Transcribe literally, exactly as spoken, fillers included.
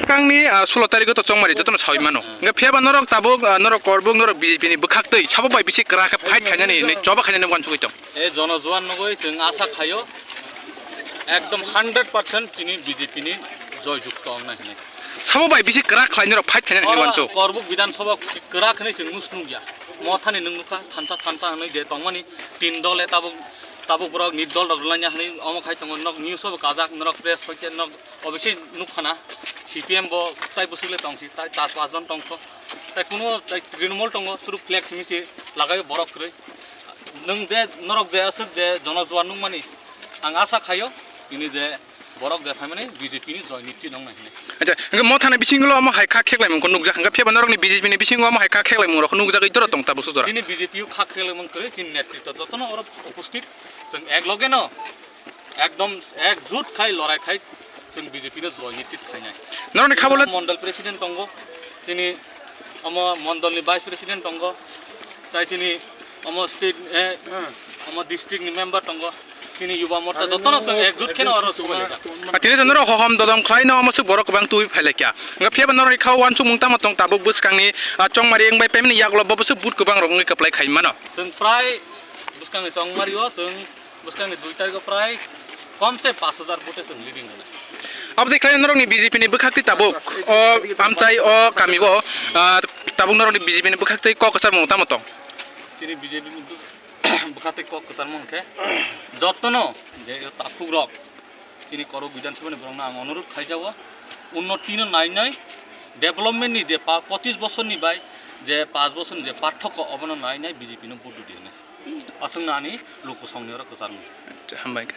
Bwskangni, ah, sulo tarikgo to chongmari jotono sawi mano. Hwnkhe phiyaba norok tabuk, ah, norok Korbuk, norok B J P ni bwkhaktwi sabo bai bisi kwrak khe fight khainani hinwi choba khainani wansugwi tong. E jono juan nugwi chwng asa khaio, ekdom hundred percent tini B J P ni joy jukto wngnai hinwi. Sabo bai bisi kwrak khlainai rok fight khainani hinwi wansuk. Korbuk Bidhan Sabha kwrak hinwi chwng nus nukya. Mothani nwng nukha thansa thansa hinwi je tongmani tin dole tabuk, tabuk borok ni dol rok rwlanya hinwi omo khai tongo, nok news o bo kajak, norok press hoite nok obviously nukha na, C P M bo tai bwswk le tongsi, tai char pas jon tongkho. Tai kuno tai Trinamool tongo, suru flex misi lagai borok kwrwi. Nwng je norok je aswk je jono juan nukmani, ang asa khaio tini je borok je phaimani B J P ni joy niti nongnai hinwi. Acha, hwnkhe mothani bisingo omo hai kha kheklaimung kho nukjak, hwnkhe phiyaba norokni B J P ni bisingo omo hai kha kheklaimung rok nukjagwi toro tong tabuk sujora. Chini B J P o kha kheklaimung kwrwi, chini netritwa jotono oro uposthit, chwng ek loge no ekdom ekjut khai lorai khai chwng B J P no joy niti khainai. Norokni kha bole mondol president tongo, chini omo mondol ni vice president tongo, tai chini omo state, eh, omo district ni member tongo, chini Yuba Morcha jotono chwng ekjut kheno oro sumani. Ah, tini to norok hohom dodom khlaino omo swk borok kwbang tubui phailaikha. Hwnkhe phiyaba norokni kha wansukmung tamo tong tabuk bwskangni, ah, chongmari wngbai paimani yagulo bo bwswk vote kwbang rok wngwi kwplai khai mano. Chwng prai bwskangni chongmari o chwng Bwskangni dui tarikh o prai komse pash hajar vote chwng leading rwnai. Abo tei khlai norokni B J P ni bwkhaktwi tabuk o amchai o kami o, ah, tabuk norokni B J P ni bwkhaktwi kok kwcharmung tamo tong? Chini B J P ni bwk-, bwkhaktwi kok kwcharmung khe jotono je takhuk rok chini Korbuk Bidhan Sabha ni borokno ang onurudh khaijao, unnoti no nainai, development ni je pa-, pochis bosor ni bai je panch bosor ni je parthokyo obono nainai B J P no vote rwdi hinwi. Aswk nani luku songni oro kwcharmung. Acha, hambai kha.